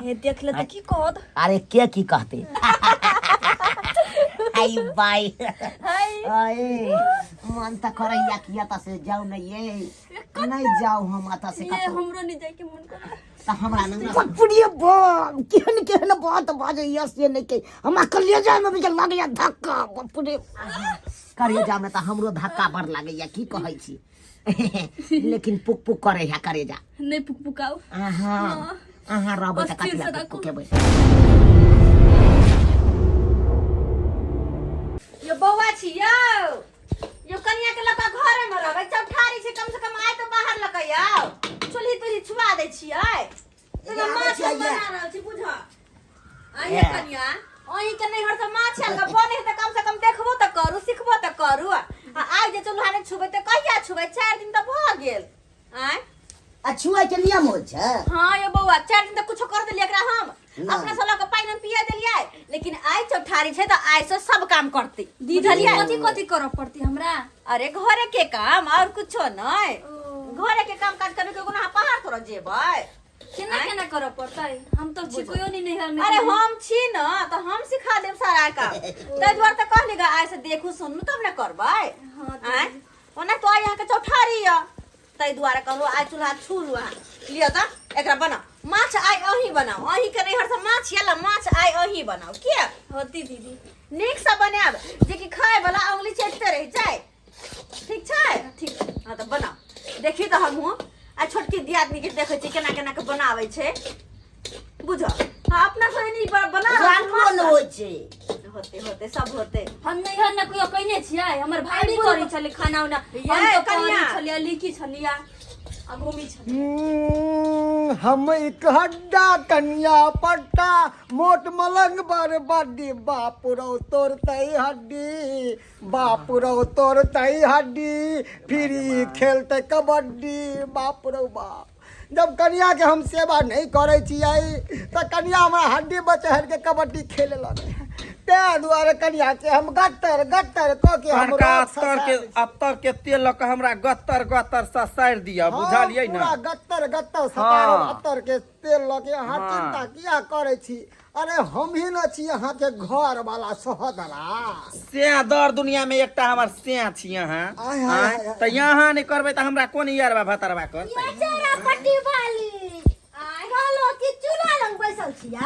हे देख ले त की कहत। अरे के की कहते आई बाई। हाय। अरे मन त करैया कि एतऽ से जाउ ने ये, नहीं जाउ हम एतऽ से ये कतौ। हमरो नहीं जाए के मन कर। त हमरा न बापरे बाप, केहन केहन बात बाजैया से नहि के हमरा कलेजा में भी लगैया धक्का। बापरे, कलेजा में त हमरो धक्का बड़ लगैया, की कहै छी, लेकिन पुक पुक करे है करेजा। नहीं पुक पुकाओ। अहाँ अहाँ रहबै तऽ अस्थिर कथी से लए पुक राखू। पुकेबै? यो बौआ छी यौ, यो कनिया के लऽ कऽ घरे में रहबै? चौठारी छै, कम से कम आइ तऽ बाहर लऽ कऽ आउ, चूल्ही तुल्ही छुआ दै छियै। तोरा आबै माछ छियै, हम बना रहल छी, बुझ अहीं कनिया, अहीं के नैहर से माछ आयल के बने तऽ कम से कम देखबो तऽ करू, सिखबो तऽ करू। आ आइ जे चूल्हा नहि छुबै तऽ कहिया छुबै? 4 दिन तऽ भऽ गेल। आँय? आ छुआइ के नियम होइ छै? हाँ यो बौआ, 4 दिन तक कुछो कर देलियै एकरा हम? नहि। अपना सब लऽ कऽ पानि पिया देलियै, लेकिन आइ चौठारी छै तऽ आइ से सब काम करतै। दीदी, बुझलियै? कथी कथी करऽ पड़ती हमरा? अरे घरे के काम, और कुछो नहीं। घरे के काम काज करबे के कोनो अहाँ पहाड़ तोड़ जेबै? केना केना करऽ पड़तै? हम तऽ छी कोइयो नहीं नैहर में। अरे हम छी न तऽ हम सिखा देब सारा काम, ताहि दुआरे तऽ कहली ग, आइ से देखू सुनू तब ने करबै। हाँ। आँय, ओना तो आइ अहाँके चौठारी यऽ, ताहि दुआरे कहलहुँ आइ चूल्हा छू लू अहाँ। लिअ तऽ एकरा बनाउ माछ, आइ अहीं बनाउ। अहीं के नैहर से माछ आयल, माछ आइ अहीं बनाउ। किया होती दीदी? नीकसँ बनायब जे कि खाय वाला उंगली चटते रहि जाय। ठीक छै? ठीक। हाँ तऽ बनाउ, देखी तऽ हमहूँ आ छोटकी दियादनी के देखै छी केना केना के बनाबै छै। बुझ, हाँ, अपना सब एनी बना रहल छी। राखलो ने मस्त। होइ छै। होते होते सब होते। हम नैहर में कहियो कइने छियै? हमर भाभी करै छलै खाना उना। ये, हम तऽ कनिया। पढ़ै छलियै, लिखी छलियै आ घूमी छलियै। हम एक हड्डा कनिया पट्टा मोट मलंग बर बड्डी, बाप रौ तोड़तै हड्डी, बाप रौ तोड़तै हड्डी, फिर ई खेलतै कबड्डी, बाप रौ बाप। जब कनिया के हम सेवा नहीं करै छियै तऽ कनिया हमरा हड्डी पर चढ़ि के कबड्डी खेले लगै है। ताहि दुआरे कनिया के हम गट्टर गट्टर कऽ के हम कनका रोज अत्तर के ससारि दै छी। अत्तर के तेल लऽ कऽ हमरा गत्तर गत्तर ससारि दिअ। हाँ, बुझलियै ने? पूरा गत्तर गत्तर सतारब। हाँ। अत्तर के तेल लऽ के अहाँ हाँ। चिंता किया करै छी? अरे हम ही न छी अहाँके घर वाला सहोदरा। सैह दर दुनिया में एकटा हमर सैह छी अहाँ। आय, हाय, आँय, हाय, हाय। तऽ यहाँ नहि करबै तऽ हमरा कोन यारबा भतरबा करतै? चोरा पट्टी वाली, कहलो कि चूल्हा लग बैसल छियै?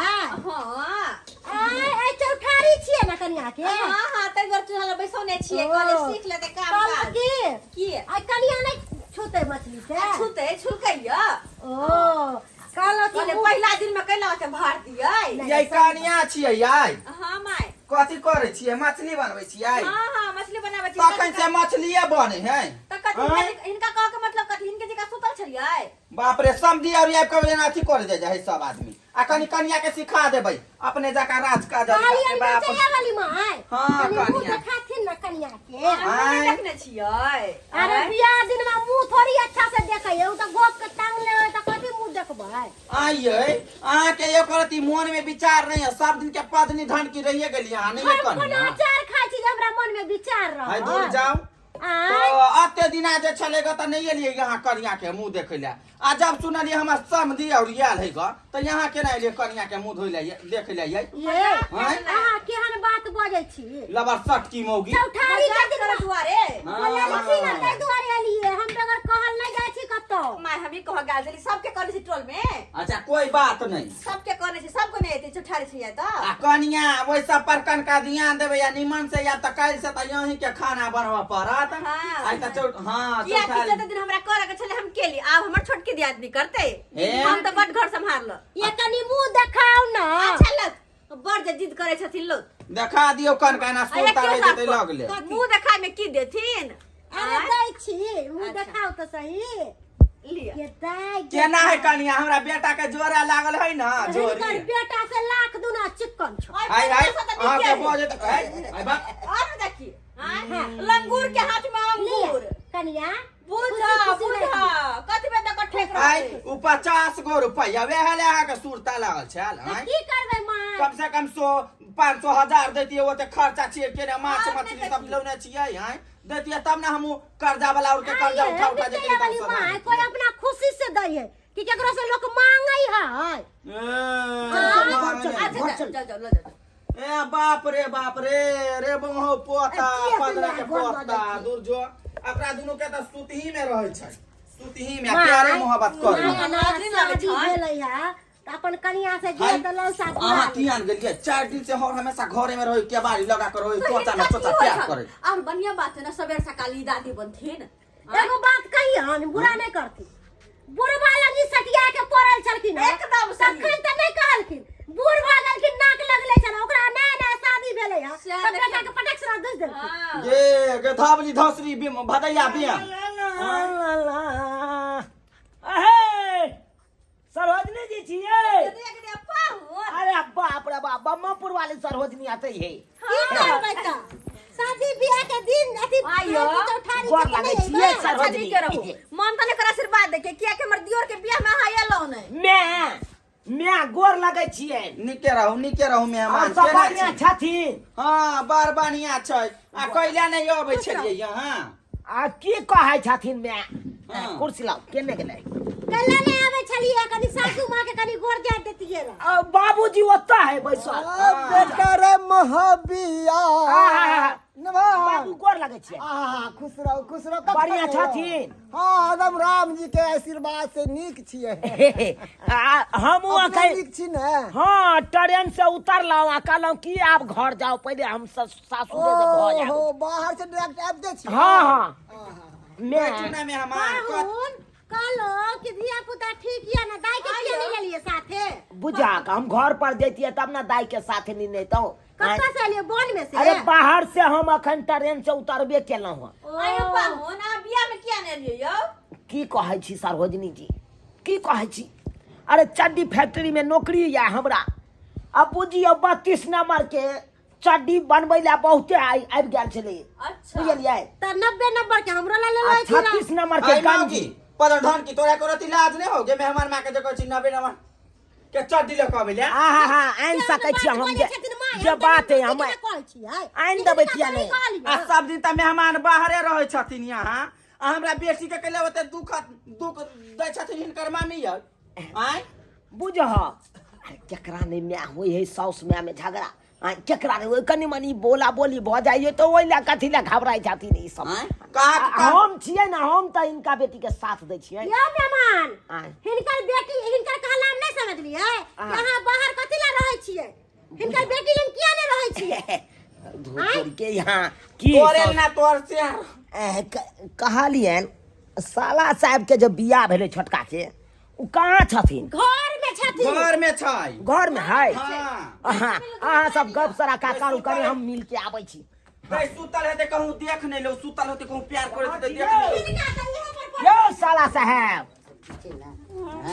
हाँ। आय आय चौठारी छियै ने कनिया के? हाँ हाँ, ताहि दुआरे चूल्हा लग बैसौने छियै। ओ। कहलियै सीख लेतै काम कहलो काज। कि की? आइ कनिया नहि छूतै मछली से? छूते छुलकैया। ओ कहलो कि कहलियै पहिला दिन में कैला के भार दियै। यै कनिया छियै यै? हाँ माय। कथी करै छियै? मछली बनबै छियै? हाँ हाँ, मछली बनाबै छी। तखन से मछलिए बनै है? तऽ कथी? आँय? हिनका कहऽ के मतलब कथी? हिनके जकाँ सुतल छलियै? बाप रे, समझी और आबि कऽ जेना अथी करे जाय है सब आदमी, आ कनि कनिया के सिखा देबै अपने जकाँ राज काज। कहलियनि बाप बेचैया वाली माय। हाँ, कनि मुँह कनिया। देखाथिन ने कनिया के। अहाँ आँय? नहि देखने छियै? अरे बियाह दिन में मुँह थोड़ी अच्छा से देखै है, उ तऽ गोप के टांग लेबै तऽ कथी मुँह देखबै? आइये अहाँ के एक रति मोन में विचार नहीं है, सब दिन के पदनी धन की रहिए गेली अहाँ नहीं। हम कोनो कनिया अचार खाइ छी जे हमरा मन में विचार हाय, दूर रहत? जाओ। आँय? तो अते दिना जे छलै ग तऽ नहीं एलियै यहाँ कनिया के मुंह देखै लए, आ जब सुनलियै हमर समधी और आयल है ग तऽ यहाँ केना एलियै कनिया के मुंह धोइ लए देखै लए यै? ये आँय? अहाँ केहन बात बजै छी? लबर सटकी मौगी। चौठारी के मजाक दिन करऽ दुआरे। बोलले छी ने, ताहि दुआरे एलियै हम। बगैर कहल नहि जाइ छी कतौ। माय, हम ई कह गेल छली, सबके कहने छी टोल में। अच्छा, कोई बात नहीं। सबके कहने छी, सबके नहि एतै, चौठारी छी तऽ। आ कनिया, ओहि सब पर कनका ध्यान देबै आ निमन से, या तऽ काल्हि से तऽ यहीं के खाना बनबऽ पड़त। हाँ। आइ तऽ चौ हाँ किया कि चौठारी जते दिन हमरा करऽ के छलै हम केली, आब हमर छोटकी दियादनी करतै। हे? हम तऽ बड घर सम्हारल। ये कनि मुँह देखाउ ने। अच्छा लग बड़ जे जिद करै छथिन लोग। देखा दियौ कनका ना अरे सुनता क्यों रहि साफ जेतै लगले। मुंह देखाय में की देथिन? अरे आँय? दै छी मुँह। अच्छा। देखाउ तऽ सही। लिअ। ये दाइ गे। केना है कनिया, हमरा बेटा के जोड़ा लागल है ना? हिनकर जोड़ी बेटा से लाख दुना चिक्कन छौ। और हाय हाय बच्चा सब तऽ अहाँ के नीके है। बजे तऽ हाय हाय बाप। और ने देखी आँय? लंगूर के हाथ में लिअ अंगूर। कनिया, बुझ खुशी खुशी बुझ रही। कथी में दऽ कऽ ठेक आइ रहल छै? उ 50 गो रुपैआ वएह ले अहाँके सुरता लागल छल? तऽ आँय? की करबै माय? कम से कम 100 500 1000 दैतियै, ओते खर्चा छियै केने माछ आर नहि मछली तऽ सब की? लौने छियै। आँय, दैतियै तब ने हमहूँ कर्जा वाला और के कर्जा आइये, उठा उठा जे बिचैया वाली माय, कोई अपना खुशी से दै है। कि केकरो से लोग मांगै है। ए, चल, चल, अच्छा घर चल चल। चल चल, ल जाओ। ए बाप रे बाप रे रे बहो पोता ए, किया पदरा के तू घर पोता लऽ दूर जो एकरा दुनू के त सुतही में रहै छै, सुतही में प्यारे मोहब्बत करे। नया नया शादी भेलै है तऽ अपन कनिया से हाय, जे देलौ सासुर। अहाँ किया ने गेलियै? 4 दिन से हर हमेशा घरे में रहै, केबाड़ी लगा कर रहै, चोचा में चोचा प्यार करे। और बढ़िया बात है ना, सवेर सकाल ई दादी बनथिन। एगो बात कहियन, बुरा नहि करती, बुढ़वा लगी सटिया के पड़ल छलखिन हँ। एकदम सही। तखन तऽ नहि कहलखिन, बूढ़ भऽ गेलखिन, नाक लगले छल ओकरा, नया नया शादी भेलै हँ, सएह तऽ देखियौ। बेटा के पटक से दस देलखिन। हाँ। गे गेधावली धसरी बिम भदैया बिया। अहे सरोजनी जी छियै? देख दे पाहुन। अरे बाप रे बाप, बम्मापुर वाले सरोजनी आते है। की करबै तऽ शादी बियाह के दिन अथी आइयो। चौठारी गोर के लागै नहि छियै अयबै? अच्छा सरोजनी। ठीक रहू, मन तने कर आशीर्वाद दे के, किया के हमर दियोर के बियाह में अहाँ एलौ नहीं। मैं मैं गोर लगै छियै। नीके रहू, नीके रहू मेहमान। और सब केना बढ़िया छी? छथिन? हाँ, बड़ बढ़िया छै। आ कैला नहि अबै छलियै यहाँ? आ की कहै छथिन मैं? हाँ। कुर्सी लाओ, केने गेलै? कैला नहि आबै छलियै? कनि सासू माँ के कनि गोर जाय देतियै रह। आ, बाबूजी ओतऽ है बैसल। बेटा रे महाबिया। आहा, नभा। बाबू, गोर लगै छियै। आहा, खुश रहो, खुश रहो। कखन बढ़िया एलौ? छथिन? हाँ, एकदम राम जी के आशीर्वाद से नीक छियै। आ, हमहूँ अपने अखन नीक छी ने? हाँ, ट्रेन से उतरलहुँ आ कहलहुँ कि आब घर जाउ, पहिले हम सासुरे से भऽ जायब। ओहो, बाहर से डायरेक्ट आबिते छी? हाँ हाँ आहा। मैं बैठू ने मेहमान। पाहुन, कहलो कि धिया पुता ठीक या ना, दाई के किया नहीं गेलियै साथे? बुझा हम घर पर जैतियै तब ने दाई के साथे नहीं नैतहुँ। कतऽ से एलियै, वन में से? अरे बाहर से, हम अखन ट्रेन से उतरबे केलहुँ हँ। आयो पाहुन, अहाँ बियाह में किया नहीं एलियै यौ? की कहै छी सरोजनी जी, की कहै छी? अरे चड्डी फैक्ट्री में नौकरी या हमरा। अब बुझियौ 32 नंबर के चड्डी बनबै लए बहुते आबि गेल छलै। अच्छा। बुझलियै? तऽ 90 नंबर के हमरो ला आ लेलो छी। 36 नंबर के आई गंजी। माउगी पदर की तोरा को रति लाज नहीं होगे? मेहमान माँ के जे कहै छी 90 नंबर के चड्डी लऽ कऽ अबै ले। आ हा हा आनि सकै छी हम जे जे बात है, हम आनि देबै, किया नहि? आ सब दिन तऽ मेहमान बाहरे रहै छथिन यहाँ, आ हमरा बेटी के कैले ओते दुख दुख दै छथिन हिनकर मामी यार आँय? बुझह, अरे केकरा नहि माय होइ है साउस माय में झगड़ा? आँय, केकरा नहि होइ? कनि मनि बोला बोली भऽ जाइए तऽ ओहि लए कथी लए घबराइ छथिन ई सब? आँय? कहाँ आ, हम छियै ने, हम तऽ हिनका बेटी के साथ दै छियै। यौ मेहमान, आँय। हिनकर बेटी, हिनकर कहलाम नहि समझलियै कि अहाँ बाहर कथी ला रहै छियै, हिनकर बेटी लग किया नहि रहै छियै? धूर के यहाँ की तोरे ना तोर से कहलियनि, साला साहेब के जब बियाह भेलै छोटका के, ओ कहाँ छथिन? घर में छथिन। घर में छै। घर में है? हाँ। अहाँ अहाँ सब गप सराका करू कनि, हम मिल के आबै छी। भाई, सुतल हेतै कहूँ देख नहीं लो, सुतल होते कहूँ प्यार करे तऽ देख नहीं लो। हिनका तऽ इहो पर पड़ल। यौ साला साहेब,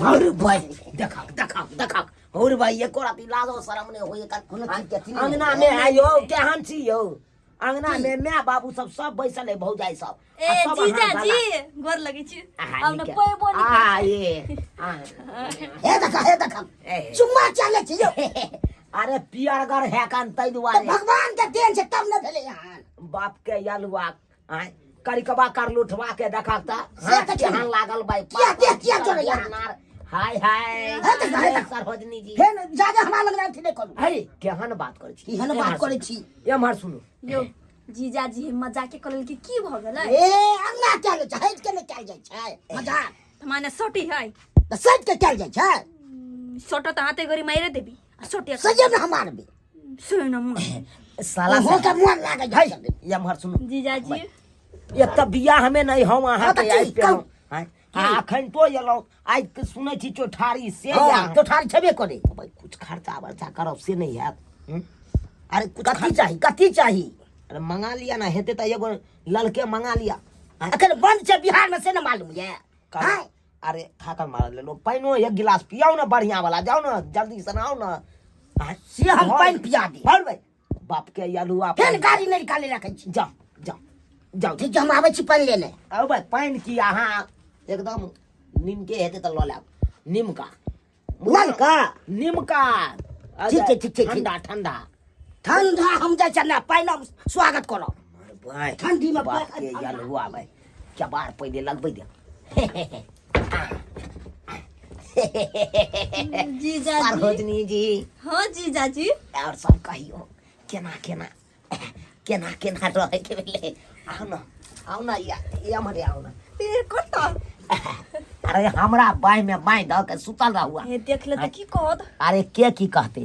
अरे भाई, देखक देखक देखक, और भाई, एको राति लाजो शरम नहि होइए कोनो चीज के अथी नहि। अंगना में आइयो, केहन छी यौ? अंगना में माय बाबू सब सब बैसल है, भौजाई सब आ ए सब जीजा अहाँ जी, गोर लगै छी। अहाँ हम ने नीके। पैबो नहि। आ ये आ, हे देखा, हे देखा, ए। चुम्मा चले छी यौ। अरे पियरगर है कान तै तऽ दुआरे। भगवान के देन छै तब ने भेलै हन। बाप के यलुआ आय करिकबा कर लुठवा के देखक त से हाथ तऽ ठीक। केहन लागल बाई। किया देह किया जोड़ैया? हाय हाय। हे देखा, हे देखा। सरोजनी जी। फेर जादे हमरा लग अथी नहि करू। हे, केहन बात करै छी? केहन बात करै छी? एम्हर सुनू। यौ जीजा जी, मजाके कऽ लेलकै, की भऽ गेलै? ए, अंगना चल छै, हटि के नहि कयल जाइ छै मजाक। तऽ माने सोटी है? तऽ सटि के कयल जाइ छै। सोटो तऽ हाथे गोरी मारे देबी आ सोटी। सजे मे हम मारबै। सुन न। साला ओहो के साहब मोन लागै है छै। एम्हर सुनू। जीजा जी। एक तऽ बियाह में नहि हम हँ अहाँके तऽ की, आबि पेलहुँ कहू। आँय, आ अखन तो एलहुँ, आइ के सुनै छी चौठारी से हँ या चौठारी छेबे करे। भाई, कुछ खर्चा वर्चा करब से नहि हैत? हूँ? अरे कथी चाही, कथी चाही? अरे मंगा लिया ना, हेतै तऽ एगो ललके मंगा लिया। आँय, अखन बंद छै बिहार में से ने मालूम ये? कहलहुँ, अरे थाकल मारल लेलो, पानिओ एक गिलास पियाउ ने बढ़िया वाला, जाउ ने जल्दी से आउ ने। आँय, से हम पानि पिया दी। भर भाई बाप के अलुआ। फेर गाड़ी नहि निकाले रखै छी। जाउ जाउ जाउ। ठीक छै, हम आबै छी पानि लेने। आउ भाई, पानि की, अहाँ एकदम नीमके हेतै तऽ लऽ लेब, नीमका। ललका? नीमका। ठीक छै, ठीक छै, ठीक। ठंडा ठंडा। ठंडा हम जाइ छी ने, पानि हम स्वागत करब। भाई, ठंडी में बाप के अलुआ भाई, क्या बार पहिले लगबै दे। जीजाजी। सरोजनी जी। हाँ जीजाजी। और सब कहियो केना केना केना केना रहे के भेलै? आउ न, आउ न, या एम्हरे आउ न। ए कतऽ? अरे हमरा बाँहि में बाँहि दऽ के सुतल रहुआ। हे देख ले तऽ की कहत। अरे के की कहते?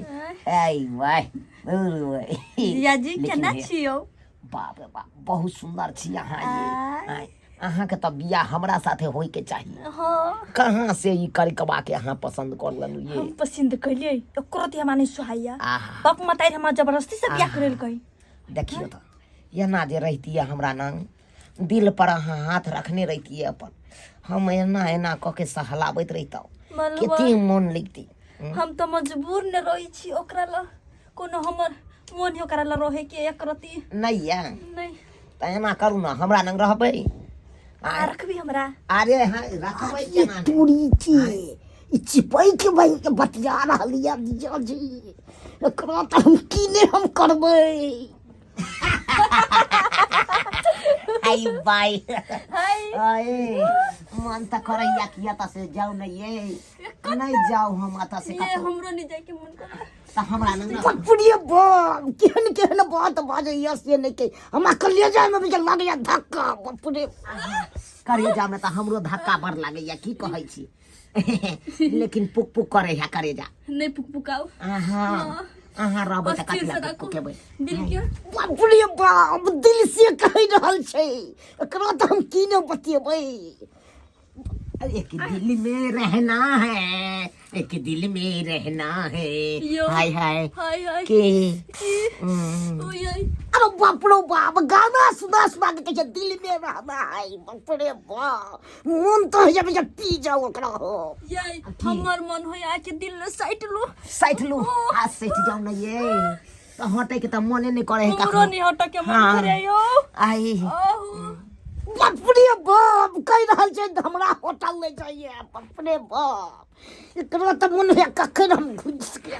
ऐ वाह। जीजाजी लेकिन केना हे- छियौ? बाप रे बाप, बहुत सुंदर छी अहाँ ये। आय। आय, अहाँके तऽ बियाह हमरा साथे होय के चाही। हाँ। कहाँ से ई करिकबा के अहाँ पसंद कर लेलु ये? हम पसंद कैलियै, एको रति हमरा नहि सोहाइया। आहा। बाप मतारी हमरा जबरदस्ती से बियाह करेलकै। देखियौ तऽ एना जे रहितियै हमरा नंग, दिल पर अहाँ हाथ रखने रहितियै अपन, हम एना एना कऽ के सहलाबैत रहितहुँ, मलबा। कते मोन लगितै। हम तऽ मजबूर ने रहै छी ओकरा लए, कोनो हमर मोन है ओकरा लए रहै के एक रति नहि ये? नहि। तऽ एना करू ने, हमरा लग रहबै? आ रखबी हमरा? अरे हाँ, रखबै केना नहि? तोरी के ई चिपैक बहि के बतिया रहल यऽ जीजाजी, एकरा तऽ हम की नहि हम करबै। आई बाई। हाय। आए, मन तऽ करैया कि एतऽ से जाउ ने ये, नहि जाउ हम एतऽ से ये कतौ। हमरो नहि जाइके मन करे। तऽ हमरा लग ने। बाप रे बाप, केहन केहन बात बाजैया से नहि कहि, हमरा कलेजा मे बुझा लागैया धक्का। बाप रे। कलेजा मे तऽ हमरो धक्का बड़ लागैया, की कहै छी, लेकिन पुक पुक करे है कलेजा। नहि पुक पुकाउ। अहाँ अहाँ रहबै तऽ अस्थिर कथी से लए राखू पुक पुकेबै दिल के? बाप रे बाप, दिल से कहि रहल छै, एकरा तऽ हम की नहि बतेबै। एक दिल में रहना है, एक दिल में रहना है। यो। हाय हाय। हाय हाय। के ओय ओय। अरे बाप रे बाप, गाना सुना सुना के कहै छै दिल में रहना है। बाप रे बाप, मन तऽ होइया जे पी जाउ ओकरा हो। ये हमर मन होय आके दिल में साइट लो। सैठ लू, आ सैठ जाउ ने ये, तऽ हटै के तऽ मने नहि करे है हमरो कखनो। नहीं हटके के मन हाँ। करे यो। आई। आहू। बाप रे बाप, कहि रहल छै हमरा होटल ले जाइए। बाप रे बाप, एकरा तऽ मन होइया कखन हम घुसि के।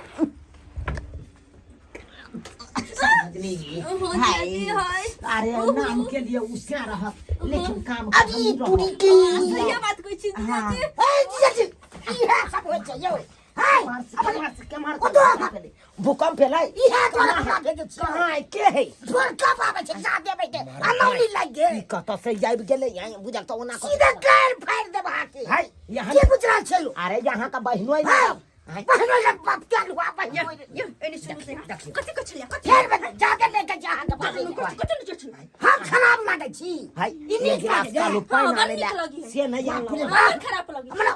सरोजनी जी, हो हाय। जीजाजी, हाय। अरे नाम के लिए उसे रहत, लेकिन काम अरे खत्म रहत। पूरी के सही बात कहै छी जीजाजी। ए जीजाजी, इएह सब होइ छै यौ। हाय। केम्हर? ओ तो भूकंप एलै? इएह तोरा हमरा भेजै छियौ। कहाँ है, के है? भूकंप आबै छै, जा देबै के अनौनी लागि गेल। ई कतऽ से आबि गेलै? यहाँ बुझल तऽ ओना कऽ- सीधे गारि फाड़ि देब अहाँके। हाय, यहाँ के गुजरल छै यौ? अरे यहाँ का बहिनो है। हाय। हाय। बहिनो के बाप के लुआ बहिनो। यो एने सुनू से कथि कथि छलियै कथि? फेर बता, जाके लेके जा अहाँके बहिन। कथि नहि छलियै? हम खराब लागै छी? हाय, ई नीक एक गिलास लागै। कालू पानि हाँ, बड़ आनै नीक लए लगी है। से नहि आनलहुँ। बड़ खराब लगी। हमरा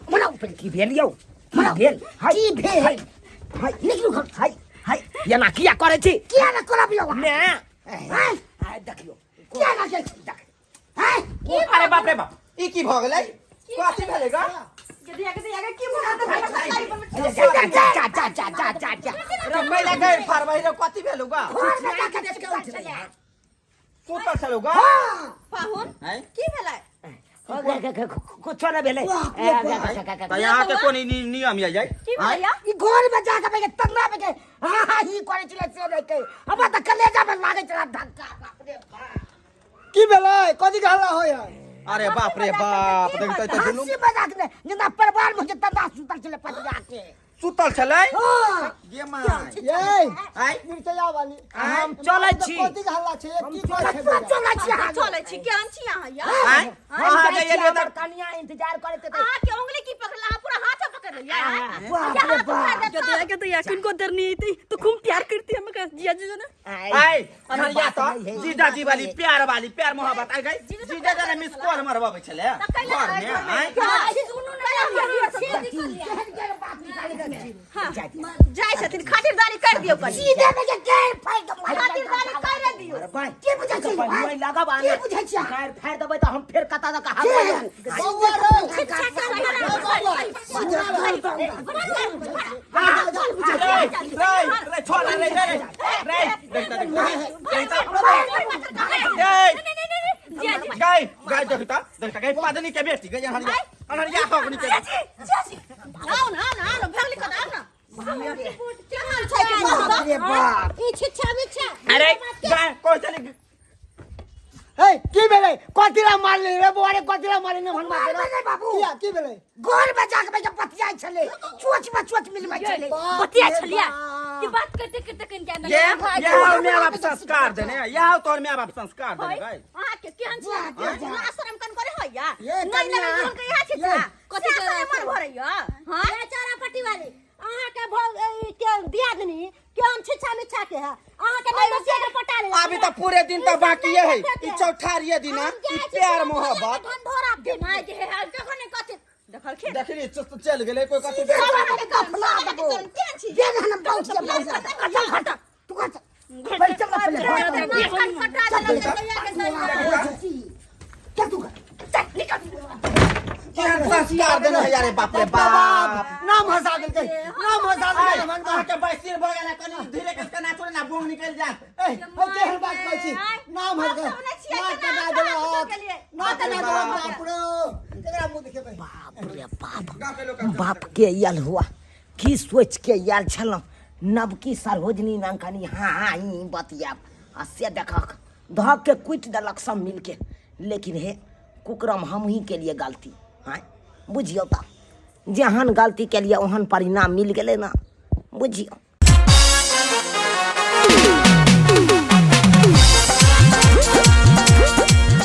हमरा की भेल यौ? की भेल? हाय। की भेल? हाय हाय। निकलू घर। हाय हाय, एना किया करै छी? किया ने करब यौ? ने हाय। हाय, देखियौ। किया ने छै? हाय। अरे बाप रे बाप, ई की भऽ गेलै? कथी भेलै गा? के दिया के की भऽ गेल? जा जा जा जा जा जा जा जा। रे पहिले गैर फारबै रे, कथी भेलौ गा? घर में जाके सुतल छलै। सुतल छलौ गा? पाहुन। हैं? की भेलै? कुछो नहि भेलै। तऽ यहाँ के कोन ई नियम ये जाय? की भेलै? ई घर में जाके बे तन्ना बे के हाँ हाँ ही करे छलै से नहि के, हमरा तऽ कलेजा में लागै छलै धक्का। बाप रे बाप। की भेलै? कथी के हल्ला होय है? अरे बाप रे बाप, देखतै तऽ जुलुम। हंसी मजाक ने, जेना परिवार में जे तन्ना सुतल छलै पतिया के। सुतल छलै? हाँ। गे my. ये आय। मिरचैया वाली। हम चलै छी। कथी के हल्ला छै? की कहै छै? कतऽ चलै छी अहाँ? चलै छी, केहन छी अहाँ यौ? आय। हम अहाँ जाइ जे छी, एलियै हमर तऽ कनिया इंतजार करैत हेतै। अहाँ के उंगली की पकड़ल? अहाँ पूरा हाथ पकड़ लेलियै? बाप रे बाप। के दया के दया, किनको डर नहीं थी तो खूब प्यार करती हम का जिया जी जो ना। आय, अनहरिया तऽ जीजाजी वाली प्यार वाली प्यार मोहब्बत आइ गई। जीजा जरा मिस कॉल मरबाबै छलै घर मे। आय। सुनू ना, जाइ छथिन, खातिरदारी कर दियौ कनि। सीधे बे के गारि फाड़ि के मारि। खातिरदारी कर दियौ। अरे भाई, की बुझै छी? बहिनो लगब की आना। बुझै छी अहाँ? गारि फाड़ि देबै तऽ हम फेर कतऽ दऽ कऽ हाथ बौआ रे, रे रे रे, छोड़ रे रे रे रे, देखता देखता देखता रे, गाय गाय, देखता देखता गाय, पादनी के बेटी गई अनहरिया अनहरिया होगनी के। आउ न, आउ न, आउ न, भगली कऽ आउ न। केहन छै के बाप रे बाप। ई छिच्छा बिच्छा। अरे गाय कोइ चली हे, की भेलै? कथी कथी ला मारले रे बौआ रे कथी ला मारले ने भनवा मारबै नै बाबू। किया की भेलै घर में जाके बैठ के बतियाइ छलै चोच में चोच मिलबै छलै बतिया छलिया कि बात करते करते कन के ये यह माय बाप संस्कार देने यह तोर माय बाप संस्कार देने गई अहाँ के केहन छी अहाँ शरम कन करे होइया ये नहीं कनिया, लगे के यहाँ छी ये। कथी करे मन भरैया हां ये चारा पट्टी वाली अहाँ के भौ ई के दियादनी केहन छिछा मिछा के है अहाँ के नहीं बसिया के पटा ले अभी तो पूरे दिन तो बाकी है ई चौठारिये दिन ई प्यार मोहब्बत ढंढोरा के माय के है देखो ने कथी देखलखिन देखली चुस्त चल गेलै कोई कथी दफना देबो जे हम पहुंच के पहुंच चल हट तू कर पहले चल पहले कन पटा देलक कहिया के सही चल तू कर चल निकल केहन संस्कार देने है यारे बाप रे बाप नाम हंसा देलकै नाम हंसा देलकै भनवा अहाँके बैसिर भऽ गेल कनी धीरे कऽ नाचो ने बोंग निकलि जायत ए हो केहन बात कहै छी नाम हंस हम सुनै छियै नाक केना कटा अहाँ देलक के लिए। नाक कटा देलक बाप रे केकरा मुँह देखेबै बाप रे बाप बाप के आयल हुआ की सोच के आयल छलहुँ नवकी सरोजनी नाम कनी हाँ हाँ ई बतियाब आ से देखक धऽ के कुटि देलक सब मिलके लेकिन हे कुकरम हमही के लिए गलती हाँ बुझियौ तऽ जेहन गलती केलियै ओहन परिणाम मिल गेलै ने बुझियौ।